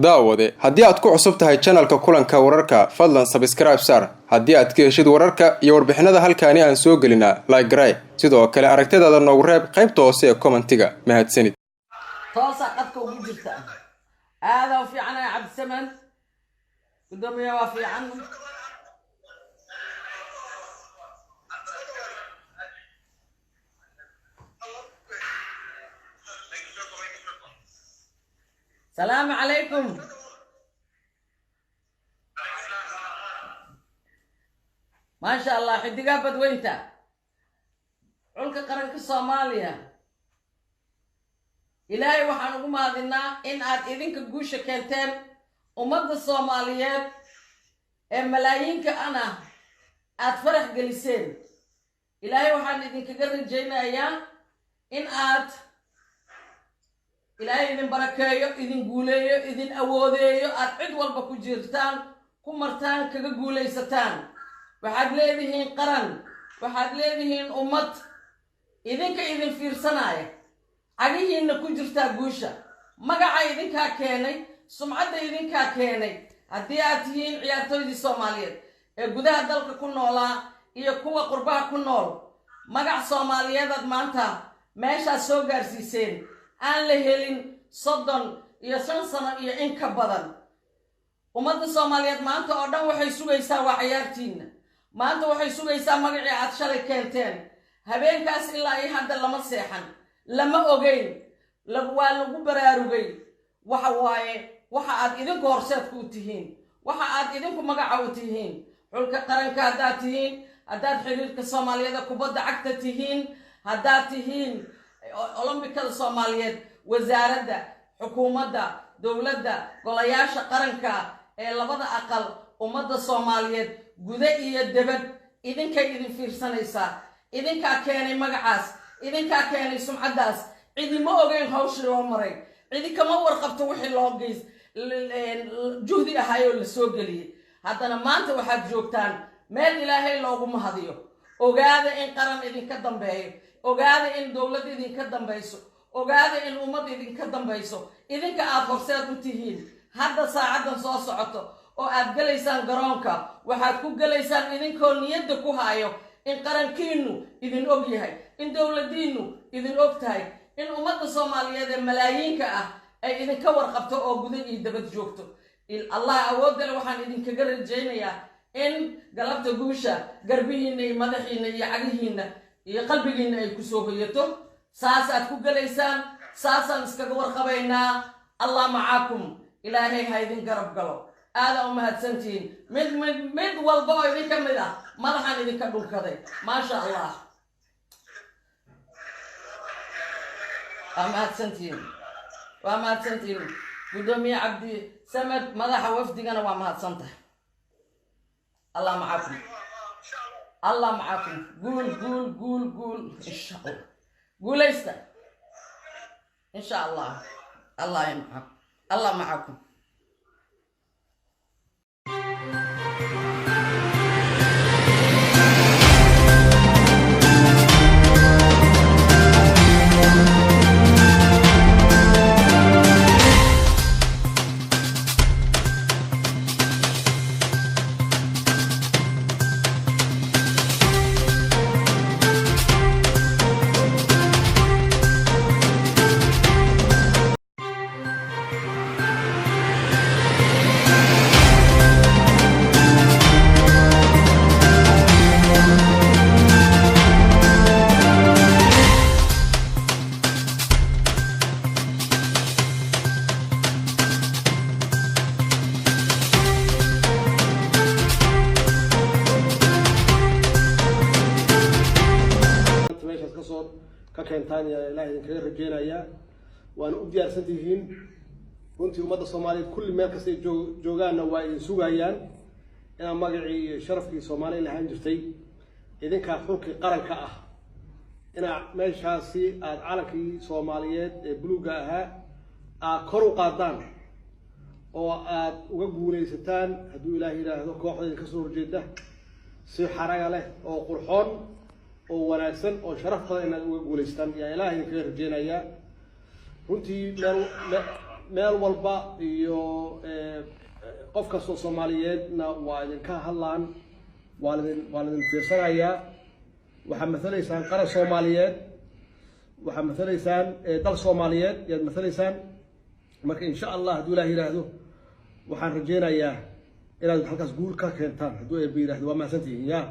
Daawade, haddii aad ku cusub tahay channelka Kulanka Wararka, fadlan subscribe saar. Haddii aad ka heshid wararka iyo warbixinada halkaani aan soo gelinaa, like garee. Sidoo kale aragtidaada noogu reeb qaybta hoose ee commentiga. Mahadsanid. Toosaa qadka ugu jirta. Aada u fiicanaya, Cabdisamed gudoomiye, waa fiican. Salaamu calaykum. Maasha Allah, xidigaa badweynta, xulka qaranka Soomaaliya, Ilaahay waxaan ugu mahadinaa in aad idinka guusha keenteen. Ummadda Soomaaliyeed ee malaayiinka ana aad farax geliseen. Ilaahay waxaan idinkaga rajaynayaa in aad Ilaahay idin barakeeyo, idin guuleeyo, idin awoodeeyo, aad cid walba ku jirtaan, ku martaan, kaga guulaysataan. Waxaad leedihiin qaran, waxaad leedihiin ummad idinka idin fiirsanaya. Cagihiinna ku jirtaa guusha. Magaca idinkaa keenay, sumcadda idinkaa keenay. Haddii aad tihiin ciyaartooydii Soomaaliyeed ee gudaha dalka ku noolaa iyo kuwa qurbaha ku nool, magac Soomaaliyeedaad maanta meeshaas soo gaarsiiseen aan la helin 35 sano iyo in ka badan. Ummadda Soomaaliyeed maanta oo dhan waxay sugaysaa waa ciyaartiinna. Maanta waxay sugaysaa magacii aad shalay keenteen. Habeenkaas ilaa iyo hadda lama seexan, lama ogeyn, waa lagu baraarugay. Waxa waaye waxa aad idinku horseedka u tihiin, waxa aad idinku magaca u tihiin, xulka qaranka haddaad tihiin, haddaad xiriirka Soomaaliyeed kubadda cagta tihiin, haddaad tihiin Olombikada Soomaaliyeed, wasaaradda, xukuumadda, dowladda, golayaasha qaranka ee labada aqal, ummadda Soomaaliyeed guda iyo debad idinkay idin fiirsanaysaa. Idinkaa keenay magacaas, idinkaa keenay sumcaddaas. Cidi ma ogeyn hawshii loo maray, cidi kama warqabto wixii loo geys juhdi ahaayoo la soo geliyey. Haddana maanta waxaad joogtaan meel Ilaahay loogu mahadiyo. Ogaada in qaran idinka dambeeyo, ogaada in dowlad idinka dambayso, ogaada in ummad idinka dambayso, idinka aad horseed u tihiin. Hadda saacaddan soo socoto oo aad gelaysaan garoonka, waxaad ku gelaysaan idinkoo niyadda ku hayo in qarankiinu idin og yahay, in dowladdiinnu idin og tahay, in ummadda Soomaaliyeed ee malaayiinka ah ay idinka warqabto oo guda iyo dabad joogto. Allah awooddale waxaan idinkaga rajaynayaa in galabta guusha garbihiinna iyo madaxiinna iyo cagihiinna iyo qalbigiinna ay kusoo hoyato. Saasaad ku gelaysaan, saasaan iskaga warqabaynaa. Allah macaakum, Ilaahay ha idin garab galo. Aadaa u mahadsantihiin. Mid mid mid walba oo idinka mid ah madaxaan idinka dhunkaday. Maasha Allah, waa mahadsantihiin, waa mahadsantihiin. Guddoomiye Cabdi Samed, madaxa wafdigana, waa mahadsan tahay. Allah macakum, Allah macakum. Guul, guul, guul, guul, insha Allah. Guulaysta, insha Allah. Allah macakum, Allah macakum. Meeshaas kasoo ka keentaan ayaa Ilaah idinkaga rajeynayaa, waana u diyaarsan tihiin. Runtii ummadda Soomaaliyeed kulli meel kasta ay joogaanna waa idin sugayaan inaad magacii iyo sharafkii Soomaaliya lahaan jirtay, idinkaa xulkii qaranka ah, inaa meeshaasi aada calankii Soomaaliyeed ee buluugga ahaa aad kor u qaadaan oo aad uga guulaysataan, hadduu Ilaah yidhaahdo, kooxda idinka soo horjeeda si xaraga leh oo qurxoon oo wanaagsan oo sharaf badan inaad uga guulaystaan yaa Ilaah idinkaga rajeynayaa. Runtii meel Meel walba iyo qof kastoo Soomaaliyeedna waa idinka hadlaan, waa lidin fiirsanayaa. Waxaad mathalaysaan qaran Soomaaliyeed, waxaad mathalaysaan dal Soomaaliyeed yaad mathalaysaan. Marka insha Allah, hadduu Ilaah yidhaahdo, waxaan rajeynayaa inaad halkaas guul ka keentaan, hadduu Eebbe yidhahdo. Waa mahadsantihiin ya.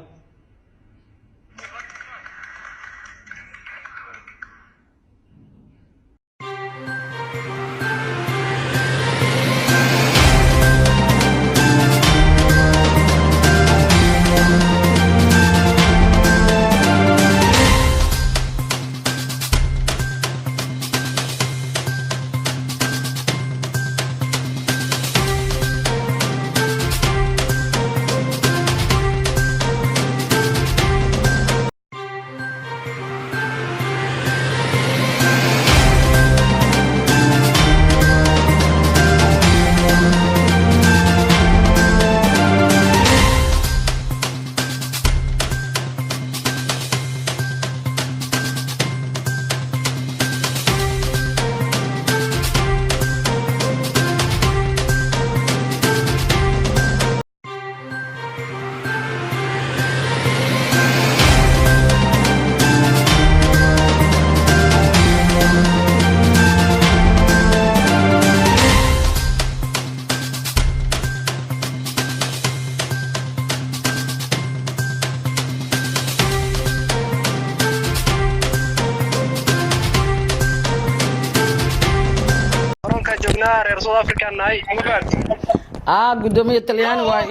Garoonkaa joognaa, reer South Africa nahay, ma fahamtid? Guddoomiye Talyaani waa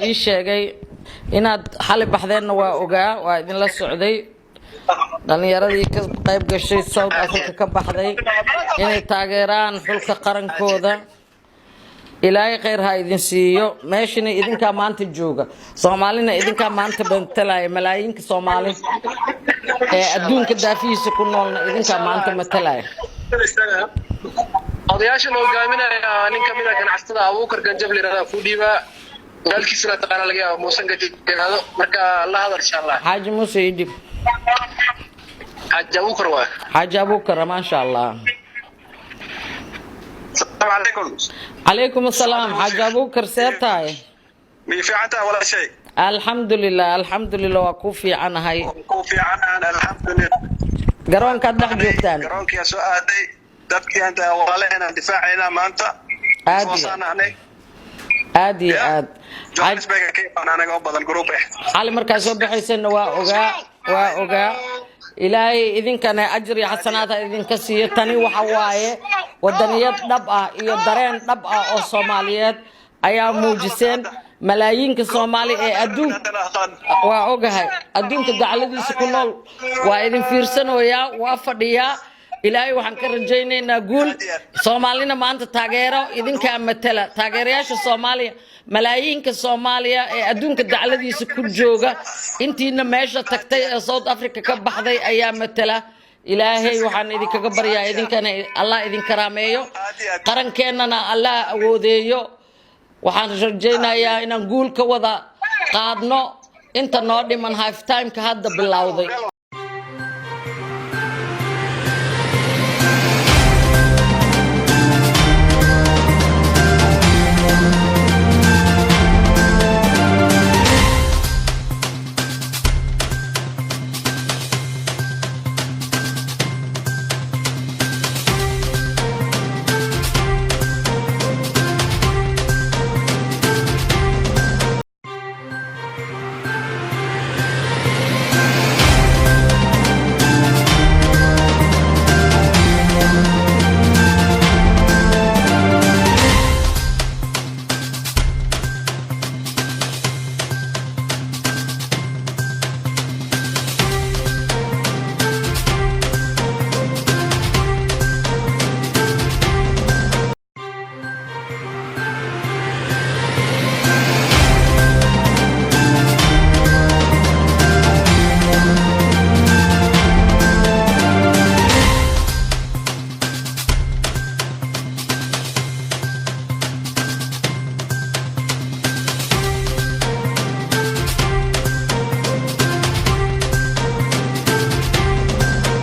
ii sheegay inaad xali baxdeenna. Waa ogaa, waa idinla socday. Dhalinyaradii ka qayb gashay South Africa ka baxday inay taageeraan xulka qarankooda, Ilaahay khayr ha idin siiyo. Meeshana idinkaa maanta jooga, Soomaalina idinkaa maanta matalaya. Malaayiinka Soomaali ee adduunka daafihiisa ku noolna idinkaa maanta matalaya. Odayaashan hogaaminaya nin kamid a ganacsatada, Abuukar Ganjab la yirahdaa, ku dhiibaa. Walaalkiisana taqaana, laga yaaba, Muusan Ganjab yiraahdo. Marka la hadal insha Allah. Xaaji Muuse idhib. Xaaji Abuukar waa. Xaaji Abuukar, maasha Allah. Asalaamu calaykum. Calaykum asalaam, Xaaji Abuukar, see tahay? Miyay fiican tahay, walaashay? Alxamdulilah, alxamdulilah, waa ku fiicanahay. Ku fiicanaan, alxamdulilah. Garoonkaad dhex joogtaan? Garoonkiyaa soo aaday, dadkii aan walaalaheen aan difaacaynaa maanta. Aad soo iyo saanahnay. Aad iyo aad. Johannesburg ka imaan anaga oo badan, group eh. Xali markaa soo baxaysana waa ogaa, waa ogaa. Ilaahay idinkana ajir iyo xasanaad ha idinka siiyo. Tani waxa waaye wadaniyad dhab ah iyo dareen dhab ah oo Soomaaliyeed ayaa muujiseen. Malaayiinka Soomaali ee adduun, waa ogahay, adduunka dacladiisa ku nool waa idin fiirsanayaa, waa fadhiyaa. Ilaahay waxaan ka rajaynaynaa guul. Soomaalina maanta taageero idinkaa matala. Taageerayaasha Soomaaliya, malaayiinka Soomaaliya ee adduunka dacladiisa ku jooga, intiina meesha tagtay ee South Africa ka baxday ayaa matala. Ilaahay waxaan idinkaga baryaa idinkana Allah idin karaameeyo, qarankeenana Allah awoodeeyo. Waxaan rajaynayaa inaan guul ka wada qaadno inta noo dhiman half timeka hadda bilowday.